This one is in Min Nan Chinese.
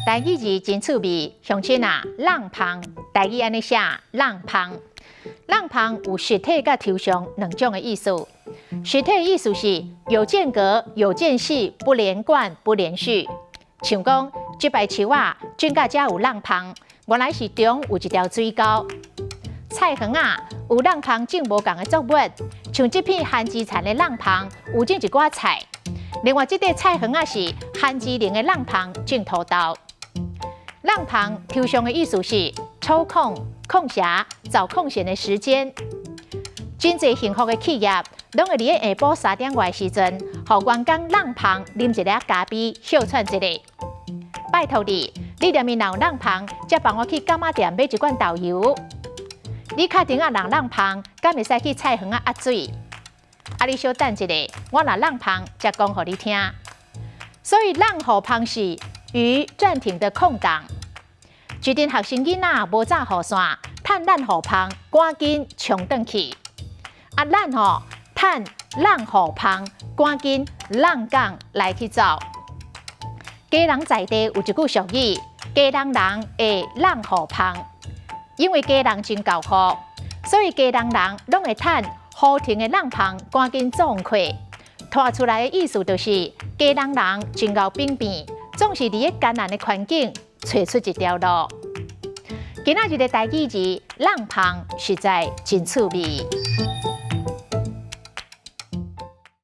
台語字真趣味，鄉親啊，閬芳，台語按呢寫，閬芳。閬芳有實體佮抽象兩種的意思。實體意思是有間隔、有間隙、不連貫、不連續。像講，這排樹仔種到遮有閬芳，原來是中有一條水溝。菜園仔有閬芳種無仝的作物，像這片番薯田的閬芳有種一寡菜。另外，這塊菜園仔是番薯林的閬芳種土豆。閬芳抽象的意思是抽空、空暇、找空閒的時間。真濟幸福的企業，攏會佇咧下晡3點外時陣，予員工閬芳啉一粒咖啡，歇喘一下。拜託你，你踮面若有閬芳，才幫我去柑仔店買一罐豆油。你敲電話人閬芳，敢會使去菜園仔壓水？啊，你小等一下，我若閬芳才講予你聽。所以閬予芳是於暫停的空檔。一陣學生囡仔無紮雨傘，趁咱雨芳，趕緊衝轉去。啊，咱吼趁閬予芳，趕緊閬港來去走。基隆在地有一句俗語：基隆人會閬予芳，因為基隆真厚雨，所以基隆人攏會趁雨停的閬芳，趕緊創課。拖出來的意思就是，基隆人真𠢕秉變，總是佇咧艱難的環境揣出一條路。今仔日的台語字，閬芳實在真趣味。